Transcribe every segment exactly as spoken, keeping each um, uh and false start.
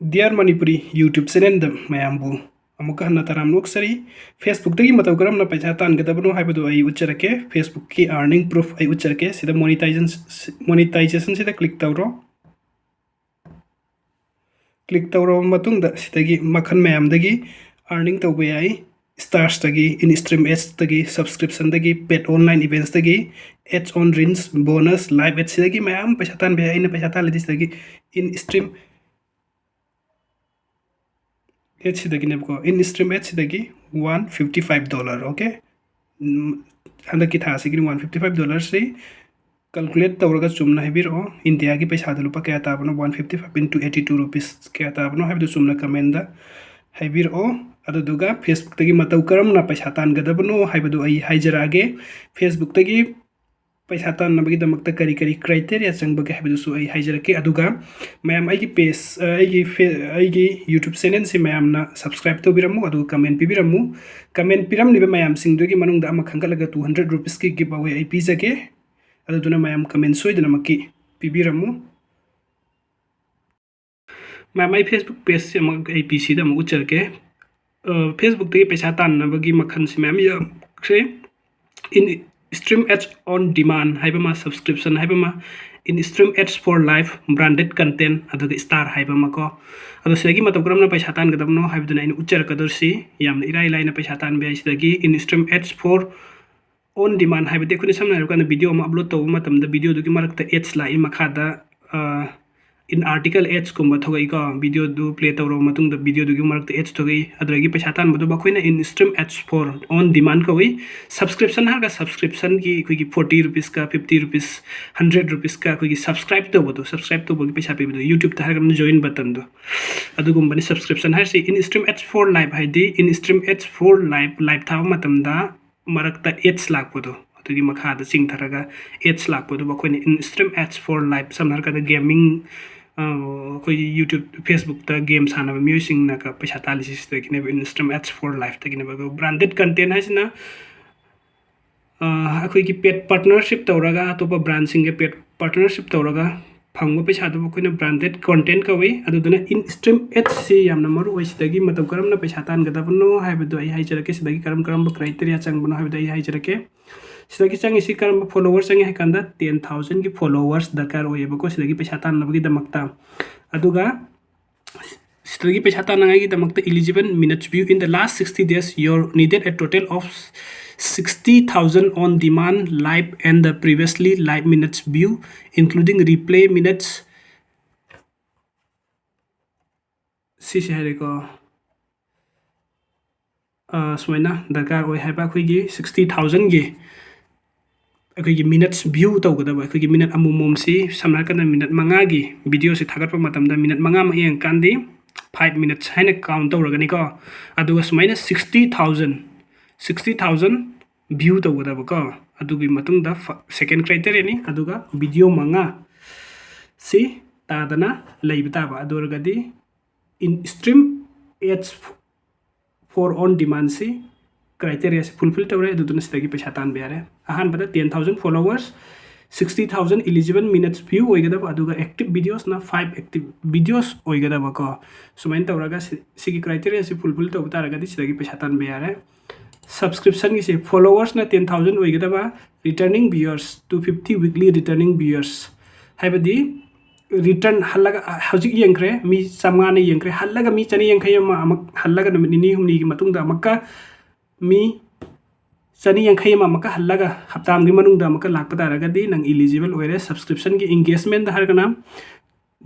Dear Manipuri YouTube channelꯗ ꯃꯌꯥꯝꯕꯨ ꯑꯃꯨꯛꯀ ꯍꯟꯅ ꯇꯔꯥꯝꯅ ꯑꯣꯛꯆꯔꯤ꯫ Facebookꯇꯒꯤ ꯃꯇꯧ ꯀꯔꯝꯅ ꯄꯩꯁꯥ ꯇꯥꯟꯒꯗꯕꯅꯣ ꯍꯥꯏꯕꯗꯨ ꯑꯩ ꯎꯠꯆꯔꯛꯀꯦ꯫ Facebookꯀꯤ earning proof ꯑꯩ ꯎꯠꯆꯔꯛꯀꯦ꯫ ꯁꯤꯗ monetization, monetizationꯁꯤꯗ click ꯇꯧꯔꯣ꯫ Click ꯇꯧꯔꯕ ꯃꯇꯨꯡꯗ ꯁꯤꯗꯒꯤ ꯃꯈꯜ ꯃꯌꯥꯝꯗꯒꯤ earning ꯇꯧꯕ ꯌꯥꯏ꯫ Starsꯇꯒꯤ, in-stream adsꯇꯒꯤ, subscriptionꯗꯒꯤ, paid online eventsꯇꯒꯤ, ads on reels, bonus, live ads, ꯁꯤꯗꯒꯤ ꯃꯌꯥꯝ ꯄꯩꯁꯥ ꯇꯥꯟꯕ ꯌꯥꯏ꯫ ꯑꯩꯅ ꯄꯩꯁꯥ ꯇꯥꯜꯂꯤꯗꯤ ꯁꯤꯗꯒꯤ in-stream adsꯁꯤꯗꯒꯤꯅꯦꯕꯀꯣ, in-stream adsꯁꯤꯗꯒꯤ one fifty five dollar, okay? ꯎꯝ, ꯍꯟꯗꯛꯀꯤ ꯊꯥꯁꯤꯒꯤ one fifty five dollarꯁꯤ calculate ꯇꯧꯔꯒ ꯆꯨꯝꯅ ꯍꯥꯏꯕꯤꯔꯛꯑꯣ꯫ ꯏꯟꯗꯤꯌꯥꯒꯤ ꯄꯩꯁꯥꯗ ꯂꯨꯄꯥ ꯀꯌꯥ ꯇꯥꯕꯅꯣ, one fifty five into eighty two rupees ꯀꯌꯥ ꯇꯥꯕꯅꯣ ꯍꯥꯏꯕꯗꯨ ꯆꯨꯝꯅ commentꯗ ꯍꯥꯏꯕꯤꯔꯛꯑꯣ꯫ ꯑꯗꯨꯗꯨꯒ Facebookꯇꯒꯤ ꯃꯇꯧ ꯀꯔꯝꯅ ꯄꯩꯁꯥ ꯇꯥꯟꯒꯗꯕꯅꯣ ꯍꯥꯏꯕꯗꯨ ꯑꯩ ꯍꯥꯏꯖꯔꯛꯑꯒꯦ꯫ Facebookꯇꯒꯤ ꯄꯩꯁꯥ ꯇꯥꯟꯅꯕꯒꯤꯗꯃꯛꯇ ꯀꯔꯤ ꯀꯔꯤ criteria ꯆꯪꯕꯒꯦ ꯍꯥꯏꯕꯗꯨꯁꯨ ꯑꯩ ꯍꯥꯏꯖꯔꯛꯀꯦ꯫ ꯑꯗꯨꯒ ꯃꯌꯥꯝ ꯑꯩꯒꯤ page, ꯑ, ꯑꯩꯒꯤ ꯐꯦ-, ꯑꯩꯒꯤ YouTube channelꯁꯤ ꯃꯌꯥꯝꯅ subscribe ꯇꯧꯕꯤꯔꯝꯃꯨ, ꯑꯗꯨꯒ comment ꯄꯤꯕꯤꯔꯝꯃꯨ꯫ Comment ꯄꯤꯔꯝꯂꯤꯕ ꯃꯌꯥꯝꯁꯤꯡꯗꯨꯒꯤ ꯃꯅꯨꯡꯗ ꯑꯃ ꯈꯟꯒꯠꯂꯒ two hundred rupeesꯀꯤ giveaway ꯑꯩ ꯄꯤꯖꯒꯦ꯫ ꯑꯗꯨꯗꯨꯅ ꯃꯌꯥꯝ comment ꯁꯣꯏꯗꯅꯃꯛꯀꯤ ꯄꯤꯕꯤꯔꯝꯃꯨ꯫ ꯃꯌꯥꯝ, ꯑꯩ Facebook pageꯁꯦ ꯑꯃꯨꯛ ꯑꯩ PCꯗ ꯑꯃꯨꯛ ꯎꯠꯆꯔꯛꯀꯦ꯫ ꯑ, Facebookꯇꯒꯤ ꯄꯩꯁꯥ ꯇꯥꯟꯅꯕꯒꯤ ꯃꯈꯜꯁꯤ ꯃꯌꯥꯝ ꯌꯥꯝꯈ꯭ꯔꯦ꯫ In-stream ads on demand ꯍꯥꯏꯕ ꯑꯃ, subscription ꯍꯥꯏꯕ ꯑꯃ, in-stream ads for live, branded content, ꯑꯗꯨꯒ star ꯍꯥꯏꯕ ꯑꯃ ꯀꯣ꯫ ꯑꯗꯣ ꯁꯤꯗꯒꯤ ꯃꯇꯧ ꯀꯔꯝꯅ ꯄꯩꯁꯥ ꯇꯥꯟꯒꯗꯕꯅꯣ ꯍꯥꯏꯕꯗꯨꯅ ꯑꯩꯅ ꯎꯠꯆꯔꯛꯀꯗꯧꯔꯤꯁꯤ꯫ ꯌꯥꯝꯅ ꯏꯔꯥꯏ ꯂꯥꯏꯅ ꯄꯩꯁꯥ ꯇꯥꯟꯕ ꯌꯥꯏ ꯁꯤꯗꯒꯤ꯫ In-stream ads for on demand ꯍꯥꯏꯕꯗꯤ ꯑꯩꯈꯣꯏꯅ ꯁꯝꯅ ꯍꯥꯏꯔꯀꯥꯟꯗ video ꯑꯃ upload ꯇꯧꯕ ꯃꯇꯝꯗ videoꯗꯨꯒꯤ ꯃꯔꯛꯇ ads ꯂꯥꯛꯏ, ꯃꯈꯥꯗ, ꯑ, in article adsꯀꯨꯝꯕ ꯊꯣꯛꯂꯛꯏꯀꯣ꯫ Videoꯗꯨ play ꯇꯧꯔꯕ ꯃꯇꯨꯡꯗ videoꯗꯨꯒꯤ ꯃꯔꯛꯇ ads ꯊꯣꯛꯂꯛꯏ꯫ ꯑꯗꯨꯗꯒꯤ ꯄꯩꯁꯥ ꯇꯥꯟꯕꯗꯨꯕꯨ ꯑꯩꯈꯣꯏꯅ in-stream ads for on demand ꯀꯧꯏ꯫ Subscription ꯍꯥꯏꯔꯒ subscriptionꯒꯤ ꯑꯩꯈꯣꯏꯒꯤ forty rupeesꯀ, fifty rupees, hundred rupeesꯀ ꯑꯩꯈꯣꯏꯒꯤ subscribe ꯇꯧꯕꯗꯣ, subscribe ꯇꯧꯕꯒꯤ ꯄꯩꯁꯥ ꯄꯤꯕꯗꯣ, YouTubeꯇ ꯍꯥꯏꯔꯒꯅ join buttonꯗꯣ, ꯑꯗꯨꯒꯨꯝꯕꯅꯤ subscription ꯍꯥꯏꯔꯤꯁꯤ꯫ In-stream ads for live ꯍꯥꯏꯗꯤ in-stream ads for live, live ꯊꯥꯕ ꯃꯇꯝꯗ ꯃꯔꯛꯇ ads ꯂꯥꯛꯄꯗꯣ, ꯑꯗꯨꯒꯤ ꯃꯈꯥꯗ ꯆꯤꯡꯊꯔꯒ ads ꯂꯥꯛꯄꯗꯨꯕꯨ ꯑꯩꯈꯣꯏꯅ in-stream ads for live, ꯁꯝꯅ ꯍꯥꯏꯔꯀꯥꯟꯗ gaming, ꯑ, ꯑꯩꯈꯣꯏꯒꯤ YouTube, Facebookꯇ game ꯁꯥꯟꯅꯕ ꯃꯤꯑꯣꯏꯁꯤꯡꯅꯒ ꯄꯩꯁꯥ ꯇꯥꯜꯂꯤꯁꯤ ꯁꯤꯗꯒꯤꯅꯦꯕ, in-stream ads for liveꯇꯒꯤꯅꯦꯕ꯫ ꯑꯗꯨꯒ branded content ꯍꯥꯏꯁꯤꯅ, ꯑ, ꯑꯩꯈꯣꯏꯒꯤ paid partnership ꯇꯧꯔꯒ, ꯑꯇꯣꯞꯄ brandꯁꯤꯡꯒ paid partnership ꯇꯧꯔꯒ ꯐꯪꯕ ꯄꯩꯁꯥꯗꯨꯕꯨ ꯑꯩꯈꯣꯏꯅ branded content ꯀꯧꯏ꯫ ꯑꯗꯨꯗꯨꯅ in stream ads ꯁꯤ ꯌꯥꯝꯅ ꯃꯔꯨ ꯑꯣꯏ꯫ ꯁꯤꯗꯒꯤ ꯃꯇꯧ ꯀꯔꯝꯅ ꯄꯩꯁꯥ ꯇꯥꯟꯒꯗꯕꯅꯣ ꯍꯥꯏꯕꯗꯣ ꯑꯩ ꯍꯥꯏꯖꯔꯛꯀꯦ꯫ ꯁꯤꯗꯒꯤ ꯀꯔꯝ ꯀꯔꯝꯕ criteria ꯆꯪꯕꯅꯣ ꯍꯥꯏꯕꯗꯣ ꯑꯩ ꯍꯥꯏꯖꯔꯛꯀꯦ꯫ ꯁꯤꯗꯒꯤ ꯆꯪꯉꯤꯁꯤ ꯀꯔꯝꯕ follower ꯆꯪꯉꯤ ꯍꯥꯏ ꯀꯥꯟꯗ, ten thousand ꯒꯤ followers ꯗꯔꯀꯥꯔ ꯑꯣꯏꯌꯦꯕꯀꯣ, ꯁꯤꯗꯒꯤ ꯄꯩꯁꯥ ꯇꯥꯟꯅꯕꯒꯤꯗꯃꯛꯇ꯫ ꯑꯗꯨꯒ ꯁꯤꯗꯒꯤ ꯄꯩꯁꯥ ꯇꯥꯟꯅꯉꯥꯏꯒꯤꯗꯃꯛꯇ eligible minutes view in the last sixty days, you needed a total of sixty thousand on demand, live and the previously live minutes view, including replay minutes꯫ ꯁꯤꯁꯦ ꯍꯥꯏꯔꯦꯀꯣ꯫ ꯑ, ꯁꯨꯃꯥꯏꯅ ꯗꯔꯀꯥꯔ ꯑꯣꯏ ꯍꯥꯏꯕ ꯑꯩꯈꯣꯏꯒꯤ sixty thousand ꯒꯤ ꯑꯩꯈꯣꯏꯒꯤ minutes view ꯇꯧꯒꯗꯕ, ꯑꯩꯈꯣꯏꯒꯤ minute ꯑꯃꯃꯝꯁꯤ, ꯁꯝꯅ ꯍꯥꯏꯔꯀꯥꯟꯗ minute ꯃꯉꯥꯒꯤ video ꯁꯤ ꯊꯥꯒꯠꯄ ꯃꯇꯝꯗ minute ꯃꯉꯥꯃꯛ ꯌꯦꯡꯉꯀꯥꯟꯗꯤ five minutes ꯍꯥꯏꯅ count ꯇꯧꯔꯒꯅꯤꯀꯣ꯫ ꯑꯗꯨꯒ ꯁꯨꯃꯥꯏꯅ sixty thousand, sixty thousand view ꯇꯧꯒꯗꯕꯀꯣ꯫ ꯑꯗꯨꯒꯤ ꯃꯇꯨꯡꯗ ꯐ-, second criteria ꯅꯤ꯫ ꯑꯗꯨꯒ video ꯃꯉꯥ ꯁꯤ ꯇꯥꯗꯅ ꯂꯩꯕ ꯇꯥꯕ꯫ ꯑꯗꯨ ꯑꯣꯏꯔꯒꯗꯤ in stream ads for on demand ꯁꯤ criteria ꯁꯤ fulfill ꯇꯧꯔꯦ, ꯑꯗꯨꯗꯨꯅ ꯁꯤꯗꯒꯤ ꯄꯩꯁꯥ ꯇꯥꯟꯕ ꯌꯥꯔꯦ꯫ ꯑꯍꯥꯟꯕꯗ ten thousand followers, sixty thousand eligible minutes view ꯑꯣꯏꯒꯗꯕ, ꯑꯗꯨꯒ active videos ꯅ five active videos ꯑꯣꯏꯒꯗꯕꯀꯣ꯫ ꯁꯨꯃꯥꯏꯅ ꯇꯧꯔꯒ ꯁꯤ-, ꯁꯤꯒꯤ criteria ꯁꯤ fulfill ꯇꯧꯕ ꯇꯥꯔꯒꯗꯤ ꯁꯤꯗꯒꯤ ꯄꯩꯁꯥ ꯇꯥꯟꯕ ꯌꯥꯔꯦ꯫ Subscription ꯒꯤꯁꯦ followers ꯅ ten thousand ꯑꯣꯏꯒꯗꯕ, returning viewers two fifty weekly returning viewers, ꯍꯥꯏꯕꯗꯤ return ꯍꯜꯂꯒ, ꯍꯧꯖꯤꯛ ꯌꯦꯡꯈ꯭ꯔꯦ, ꯃꯤ ꯆꯥꯝꯃꯉꯥꯅ ꯌꯦꯡꯈ꯭ꯔꯦ, ꯍꯜꯂꯒ ꯃꯤ ꯆꯅꯤ ꯌꯥꯡꯈꯩ ꯑꯃ ꯑꯃꯨꯛ ꯍꯜꯂꯒ ꯅꯨꯃꯤꯠ ꯅꯤꯅꯤ ꯍꯨꯝꯅꯤꯒꯤ ꯃꯇꯨꯡꯗ ꯑꯃꯨꯛꯀ ꯃꯤ ꯆꯅꯤ ꯌꯥꯡꯈꯩ ꯑꯃ ꯑꯃꯨꯛꯀ ꯍꯜꯂꯒ ꯍꯞꯇꯥ ꯑꯃꯒꯤ ꯃꯅꯨꯡꯗ ꯑꯃꯨꯛꯀ ꯂꯥꯛꯄ ꯇꯥꯔꯒꯗꯤ ꯅꯪ eligible ꯑꯣꯏꯔꯦ꯫ Subscription ꯒꯤ engagement ꯗ ꯍꯥꯏꯔꯒꯅ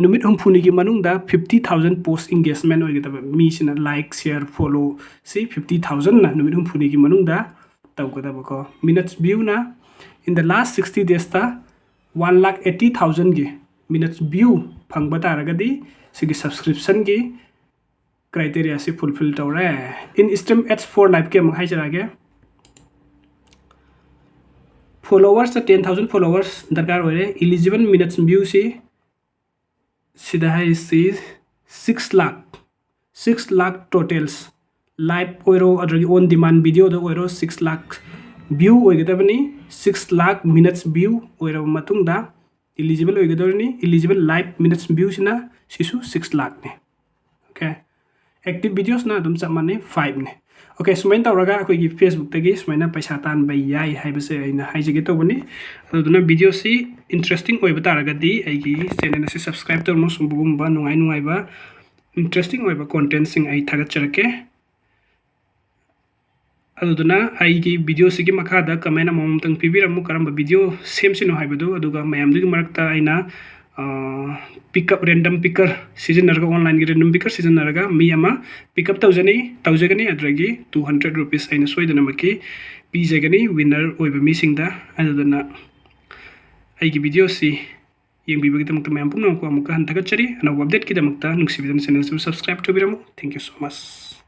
ꯅꯨꯃꯤꯠ ꯍꯨꯝꯐꯨꯅꯤꯒꯤ ꯃꯅꯨꯡꯗ fifty thousand post engagement ꯑꯣꯏꯒꯗꯕ, ꯃꯤꯁꯤꯅ like, share, follow ꯁꯤ fifty thousand ꯅ ꯅꯨꯃꯤꯠ ꯍꯨꯝꯐꯨꯅꯤꯒꯤ ꯃꯅꯨꯡꯗ ꯇꯧꯒꯗꯕꯀꯣ꯫ Minutes view ꯅ in the last sixty days ꯇ one lakh eighty thousand ꯒꯤ minutes view ꯐꯪꯕ ꯇꯥꯔꯒꯗꯤ ꯁꯤꯒꯤ subscription ꯒꯤ criteria ꯁꯤ fulfill ꯇꯧꯔꯦ꯫ In stream ads for live ꯀꯤ ꯑꯃꯨꯛ ꯍꯥꯏꯖꯔꯛꯑꯒꯦ꯫ Followers ꯇ ten thousand followers ꯗꯔꯀꯥꯔ ꯑꯣꯏꯔꯦ꯫ Eligible minutes view ꯁꯤ ꯁꯤꯗ ꯍꯥꯏꯔꯤꯁꯤ six lakh, six lakh totals, live ꯑꯣꯏꯔꯣ ꯑꯗꯨꯗꯒꯤ on demand video ꯗ ꯑꯣꯏꯔꯣ, six lakh view ꯑꯣꯏꯒꯗꯕꯅꯤ꯫ Six lakh minutes view ꯑꯣꯏꯔꯕ ꯃꯇꯨꯡꯗ eligible ꯑꯣꯏꯒꯗꯧꯔꯤꯅꯤ꯫ Eligible live minutes viewꯁꯤꯅ ꯁꯤꯁꯨ six ꯂꯥꯛꯅꯤ꯫ Okay, active videosꯅ ꯑꯗꯨꯝ ꯆꯞ ꯃꯥꯟꯅꯩ, fiveꯅꯤ꯫ Okay, ꯁꯨꯃꯥꯏꯅ ꯇꯧꯔꯒ ꯑꯩꯈꯣꯏꯒꯤ Facebookꯇꯒꯤ ꯁꯨꯃꯥꯏꯅ ꯄꯩꯁꯥ ꯇꯥꯟꯕ ꯌꯥꯏ ꯍꯥꯏꯕꯁꯦ ꯑꯩꯅ ꯍꯥꯏꯖꯒꯦ ꯇꯧꯕꯅꯤ꯫ ꯑꯗꯨꯗꯨꯅ videoꯁꯤ interesting ꯑꯣꯏꯕ ꯇꯥꯔꯒꯗꯤ ꯑꯩꯒꯤ channel ꯑꯁꯤ subscribe ꯇꯧꯔꯝꯃꯨ꯫ ꯁꯨꯝꯕꯒꯨꯝꯕ ꯅꯨꯡꯉꯥꯏ ꯅꯨꯡꯉꯥꯏꯕ interesting ꯑꯣꯏꯕ contentꯁꯤꯡ ꯑꯩ ꯊꯥꯒꯠꯆꯔꯛꯀꯦ꯫ ꯑꯗꯨꯗꯨꯅ ꯑꯩꯒꯤ videoꯁꯤꯒꯤ ꯃꯈꯥꯗ comment ꯑꯃꯃꯝꯇꯪ ꯄꯤꯕꯤꯔꯝꯃꯨ, ꯀꯔꯝꯕ video ꯁꯦꯝꯁꯤꯅꯣ ꯍꯥꯏꯕꯗꯨ, ꯑꯗꯨꯒ ꯃꯌꯥꯝꯗꯨꯒꯤ ꯃꯔꯛꯇ ꯑꯩꯅ pickup, random picker ꯁꯤꯖꯤꯟꯅꯔꯒ, onlineꯒꯤ random picker ꯁꯤꯖꯤꯟꯅꯔꯒ ꯃꯤ ꯑꯃ pickup ꯇꯧꯖꯅꯤ, ꯇꯧꯖꯒꯅꯤ꯫ ꯑꯗꯨꯗꯒꯤ two hundred rupees ꯑꯩꯅ ꯁꯣꯏꯗꯅꯃꯛꯀꯤ ꯄꯤꯖꯒꯅꯤ winner ꯑꯣꯏꯕ ꯃꯤꯁꯤꯡꯗ꯫ ꯑꯗꯨꯗꯨꯅ ꯑꯩꯒꯤ videoꯁꯤ ꯌꯦꯡꯕꯤꯕꯒꯤꯗꯃꯛꯇ ꯃꯌꯥꯝ ꯄꯨꯝꯅꯃꯛꯄꯨ ꯑꯃꯨꯛꯀ ꯍꯟꯅ ꯊꯥꯒꯠꯆꯔꯤ꯫ ꯑꯅꯧꯕ updateꯀꯤꯗꯃꯛꯇ ꯅꯨꯡꯁꯤꯕꯤꯗꯨꯅ channelꯁꯤꯕꯨ subscribe ꯇꯧꯕꯤꯔꯝꯃꯨ꯫ Thank you so much꯫